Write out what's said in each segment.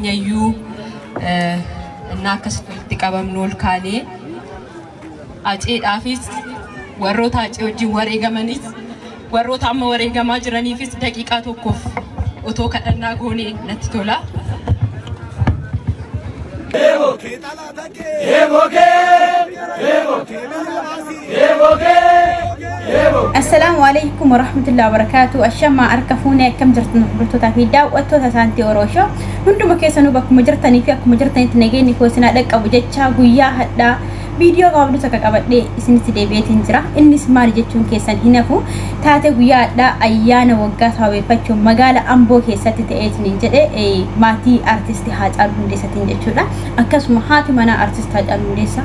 Iyyuu innaa akkasitti walitti qabamnu ol kaanee Haceedhaafis, warroota Hacee wajjin wareegamanis, warroota amma wareegamaa jiraniifis daqiiqaa tokkoof otoo kadhannaa goonee natti tola. Assalaamu alaikum warahmatullahi wabarakatuh. Ashamaa harka fuunee, akkam jirtan hordoftoota fi daawwattoota Saantii Oroshoo? Hunduma keessanuu bakkuma jirtanii fi akkuma jirtanitti nageenyi koo isin haa dhaqqabu jechaa, guyyaa hadhaa viidiyoo gabaabduu takka qabadhee isinitti deebi'eetiin jira. Innis maali jechuun keessan hin hafu. Taatee guyyaa hadhaa ayyaana waggaa sababeeffachuun magaala Amboo keessatti ta'eetiin jedhe maatii artisti Haacaaluu Hundeessatiin jechuudha. Akkasuma haati manaa artist Haacaaluu Hundeessaa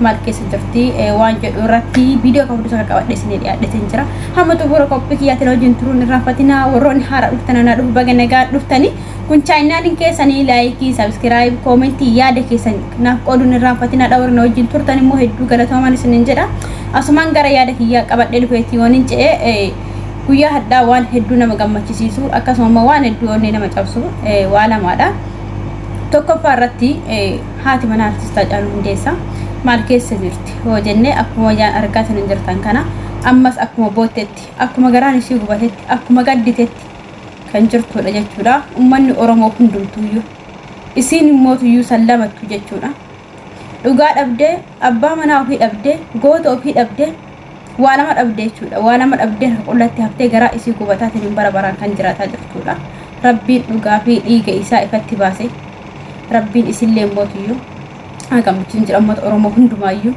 maal keessa jirti waan jedhu irratti viidiyoo qabdu takka qabadhee isinii dhiyaadheetiin jira. Hamma xumura qophii kiyyaatiin wajjin turuun irraanfatinaa. Warroonni haara dhuftan, anaa dhufu, baga nagaa dhuftanii. Kun chaayinaaliin keessanii like, subscribe, comment, yaada keessan naaf qooduun irraanfatinaa. Warri na wajjin turtan immoo hedduu galatoomaan isinin jedha. Asumaan gara yaada kiyyaa qabadhee dhufeetti yoon hin ce'e, guyyaa hadhaa waan hedduu nama gammachisiisu, akkasuma immoo waan hedduu onnee nama cabsu waa lamaadha. Tokkoffaa irratti, haati mana artist Haacaaluu Hundeessaa maal keessa jirti yoo jenne, akkuma ijaan argaa hin jirtan kana ammas akkuma boottetti, akkuma garaan ishii gubatetti, akkuma gadditetti kan jirtudha jechuudha. Uummanni Oromoo hundumtuuyyuu, isiin immootuyyuu sallamattu jechuudha. Dhugaa dhabdee, abbaa manaa ofii dhabdee, goota ofii dhabdee, waa lama dhabdee jechuudha. Waa lama dhabdee harka qullatti haftee garaa isii gubataatiin bara baraan kan jiraataa jirtudha. Rabbiin dhugaa fi dhiiga isaa ifatti baase. Rabbiin isillee mootuyyuu haa gammachiisu jira uummata Oromoo hundumaayyuu.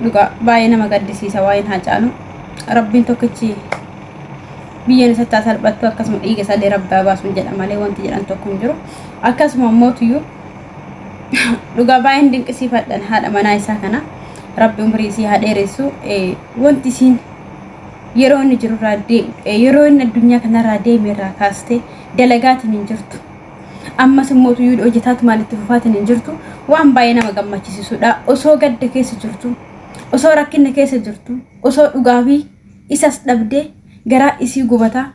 Dhugaa baay'ee nama gaddisiisa waa'een Haacaaluu. Rabbiin tokkichi biyyeen isatti haa salphattu, akkasuma dhiiga isaallee Rabbi haa baasuun jedha malee wanti jedhan tokko hin jiru. Akkasuma mootuyyuu dhugaa baay'een dinqisiifadhan haadha manaa isaa kana. Rabbi umrii isii haa dheeressu. Wanti isiin yeroo inni jirurraa, yeroo inni addunyaa kanarraa deeme irraa kaastee dalagaatiin hin jirtu. Ammas immoo tuyyuu hojjetaatumaan itti fufaatiin hin jirtu. Waan baay'ee nama gammachisiisudha. Osoo gadda keessa jirtu, osoo rakkinna keessa jirtu, osoo dhugaa fi isas dhabdee garaa isii gubataa,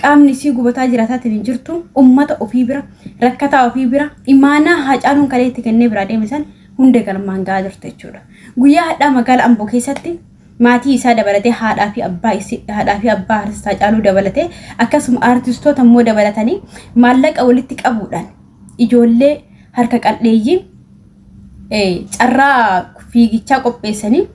qaamni isii gubataa jiraataatiin hin jirtu, ummata ofii bira, rakkataa ofii bira, imaanaa Haacaaluun kalee itti kennee biraa deeme san hunda galmaan gahaa jirtu jechuudha. Guyyaa hadhaa magaala Amboo keessatti maatii isaa dabalatee, haadhaa fi abbaa isii, haadhaa fi abbaa artist Haacaaluu dabalatee, akkasuma artistoota immoo dabalatanii maallaqa walitti qabuudhaan ijoollee harka qal'eeyyii carraa fiigichaa qopheessanii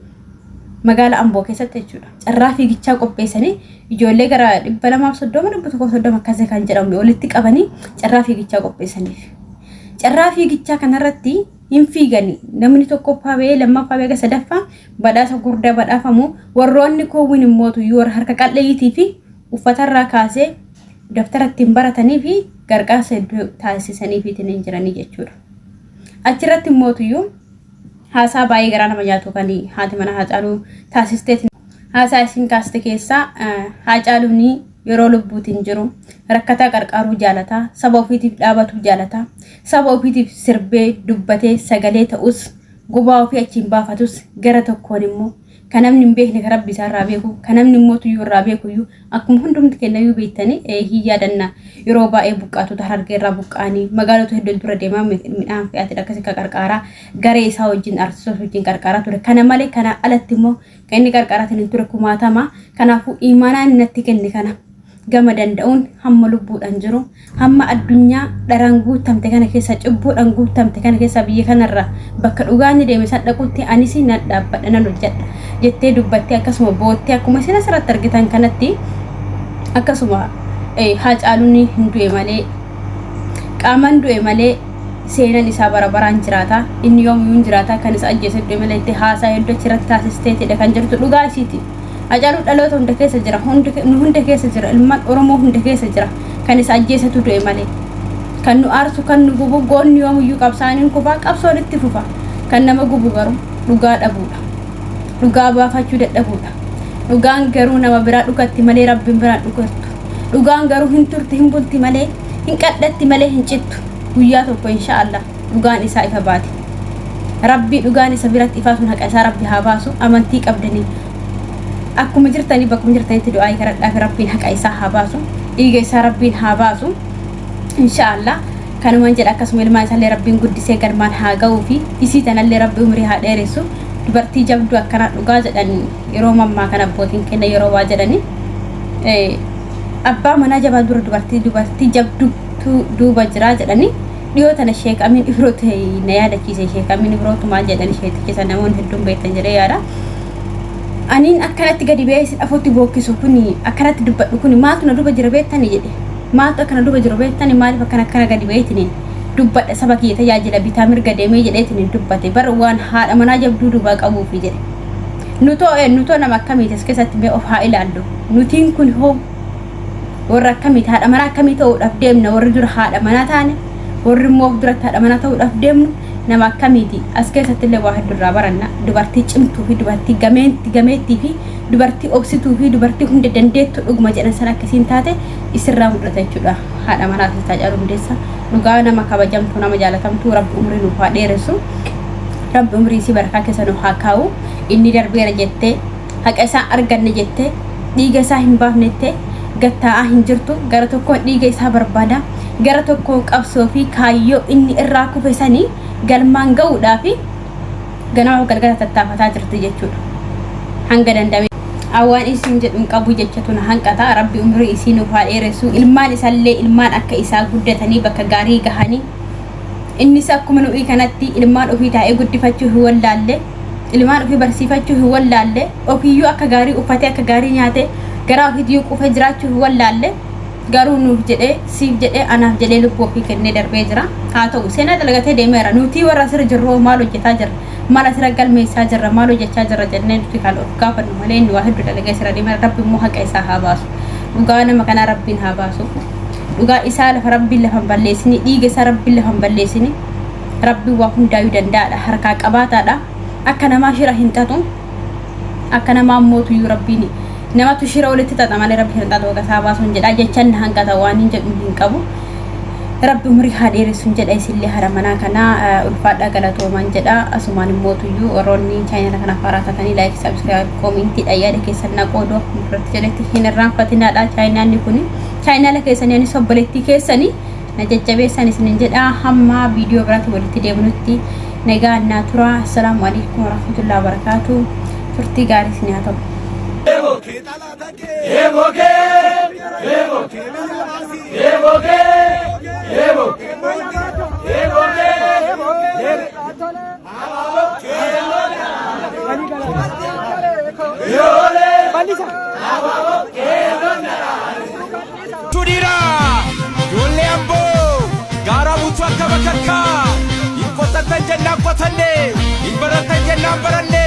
magaala Amboo keessatti jechuudha. Carraa fiigichaa qopheessanii ijoollee gara 230, 130 akkasii kan jedhamu walitti qabanii carraa fiigichaa qopheessaniif. Carraa fiigichaa kanarratti hin fiigani, namni tokkoffaa ba'ee, lammaffaa ba'ee, sadaffaa badhaasa gurguddaa badhaafamu. Warroonni koowwin immoo warra harka qal'eeyyiitii fi uffatarraa kaasee daftara ittiin baratanii fi gargaarsa hedduu taasisaniifiitiin hin jiranii jechuudha. Achirratti immootuyyuu haasaa baay'ee garaa nama nyaatu kan haati mana Haacaaluu taasisteeti. Haasaa isin kaaste keessaa, Haacaaluun yeroo lubbuutiin jiru rakkataa qarqaaruu jaalataa, saba ofiitiif dhaabatuu jaalataa, saba ofiitiif sirbee dubbatee sagalee ta'us, gubaa ofii achiin baafatus, gara tokkoon immoo kan namni hin beekne kan Rabbi isaarraa beeku, kan namni immoo tuyyuu irraa beekuyyuu, akkuma hundumti kennayyuu beektanii hin yaadanna, yeroo baay'ee buqqaatota Harargee irraa buqqa'anii magaalota hedduu dura deemaa midhaan fe'atee akkasii kan qarqaaraa, garee isaa wajjin, artistoota wajjin qarqaaraa ture. Kana malee kana alatti immoo kan inni qarqaraatiin hin ture kumaatama. Kanaafuu imaanaa inni natti kenne kana gama danda'uun hamma lubbuudhaan jiru, hamma addunyaa dharaan guutamte kana keessa, cubbuudhaan guutamte kana keessa, biyya kanarra bakka dhugaan ni deeme san dhaqutti anis nan dhaabbadha, nan hojjedha jettee dubbattee, akkasuma boottee, akkuma isin asirratti argitan kanatti. Akkasuma Haacaaluun hin du'e malee, qaamaan du'e malee, seenan isaa bara baraan jiraata, inni yoomiyyuu hin jiraata, kan isa ajjeese du'e malee itti haasaa hedduu achirratti taasisteetidha kan jirtu. Dhugaa isiiti. Hacaaluu dhaloota hunda keessa jira, nu hunda keessa jira, ilmaan Oromoo hunda keessa jira. Kan isa ajjeesetu du'e malee. Kan nu aarsu, kan nu gubu, goonni yoomiyyuu qabsaaniin kufaa, qabsoon itti fufa. Kan nama gubu garuu dhugaa dhabuudha. Dhugaa baafachuu dadhabuudha. Dhugaan garuu nama biraa dhugatti malee Rabbiin biraan dhugattu. Dhugaan garuu hin turti, hin bulti malee, hin qadhatti malee hin cittu. Guyyaa tokko insha Allah dhugaan isaa ifa baate. Rabbii dhugaan isa biratti ifaa sun haqa isaa Rabbi haa baasu. Amantii qabdanii akkuma jirtanii bakkuma jirtanitti du'aa kadhadhaa fi Rabbiin haqa isaa haa baasu, dhiiga isaa Rabbiin haa baasu, insha Allah. Kanumaan jedha. Akkasuma ilmaan isaallee Rabbiin guddisee galmaan haa ga'uu fi isii tanallee Rabbi umrii haa dheeressu. Dubartii jabduu akkanaa dhugaa jedhan yeroo mammaa kana abbootiin kenna yeroo waa jedhani. Abbaa manaa jabaa dura dubartii jabduutu duuba jira jedhani. Dhiyoo tana Sheek Amiin Ibroota na yaadachiise. Sheek Amiin Ibrootu maal jedhan? Sheetichisa namoonni hedduun beektan jedhee yaada. Aniin akkanatti gadi ba'ee isin afotti bookkisu kuni, akkanatti dubbadhu kuni, maaltu na duuba jira beektani jedhe. Maaltu akkana duuba jiru beektani? Maaliif akkana gadi ba'eetiniin dubbadha, saba kiyya tajaajila, bitaa mirga deemee jedheetiniin dubbate? Bar waan haadha manaa jabduu duubaa qabuufi jedhe. Nutoo nama akkamiiti? As keessatti mee of haa ilaallu. Nutiin kun hoo warra akkamiiti? Haadha manaa akkamii ta'uudhaaf deemna? Warri dura haadha manaa taane, warri immoo of duratti haadha manaa ta'uudhaaf deemnu nama akkamiiti? As keessatti illee waa hedduu irraa baranna. Dubartii cimtuu fi dubartii gameettii fi dubartii obsituu fi dubartii hunda dandeettu dhuguma jedhan sana akkasiin taate isirraa mul'ata jechuudha. Haadha manaa Artist Haacaaluu Hundeessaa dhugaa nama kabajamtuu, nama jaalatamtuu. Rabbi umrii nuuf haa dheeressu. Rabbi umrii isii barakaa keessa nuuf haa kaa'u. Inni darbeera jettee, haqa isaa arganne jettee, dhiiga isaa hin baafnettee gattaa'aa hin jirtu. Gara tokkoon dhiiga isaa barbaada, gara tokkoon qabsoo fi kaayyoo inni irraa kufe sanii galmaan ga'uudhaa fi ganama galgala tattaafataa jirti jechuudha. Hanga danda'ame. Awwaan isin jedhu hin qabu, jechatu na hanqata. Rabbi umrii isii nuuf haa dheeressu. Ilmaan isallee ilmaan akka isaa guddatanii bakka gaarii gahanii, innis akkuma nuyi kanatti ilmaan ofii taa'ee guddifachuu hin wallaalle, ilmaan ofii barsiifachuu hin wallaalle, ofiiyyuu akka gaarii uffatee, akka gaarii nyaate, garaa ofiiyyuu quufee jiraachuu hin wallaalle, garuu nuuf jedhee, siif jedhee, anaaf jedhee lubbuu ofii kennee darbee jira. Haa ta'u, seenaa dalagatee deemeera. Nuti warra asirra jirru maal hojjetaa jirra? Maal asirra galmeessaa jirra? Maal hojjechaa jirra jennee nuti kan of gaafannu malee, inni waa hedduu dalagee asirra deemeera. Rabbi immoo haqa isaa haa baasu. Dhugaa nama kanaa Rabbiin haa baasu. Dhugaa isaa lafa Rabbiin lafa hin balleessini, dhiiga isaa Rabbiin lafa hin balleessini. Rabbiin waa hundaayyuu danda'aadha, harkaa qabaataadha. Akka namaa shira hin xaxu. Akka namaa mootuyyuu Rabbiin namatu shira walitti xaxa malee Rabbi hin xaxu. Haqa isaa baasuun jedha. Jechan na hanqata, waan hin jedhu hin qabu. Rabbi umurii haa dheeressuun jedha. Isillee haadha manaa kanaa ulfaadhaa, galatooman jedha. Asumaan immootuyyuu warroonni chaayinala kanaaf haaraa taatanii like, subscribe, commentiidha yaada keessan na qooduu akkuma duratti jedhetti hin irraanfatinaadha. Chaayinaalli kun chaayinala keessanii, anis obboleettii keessanii, na jajjabeessan isinin jedha. Hamma viidiyoo biraatti walitti deebinutti nagaa naa tura. Assalaamu alaikum warahmatullahi wabarakaatu. Turtii gaarii isin haa ta'u. Tudhiira! Ijoollee Amboo! Gaara buutu akka bakakkaa! Hin qotatan jennaan qotanne! Hin baratan jennaan baranne!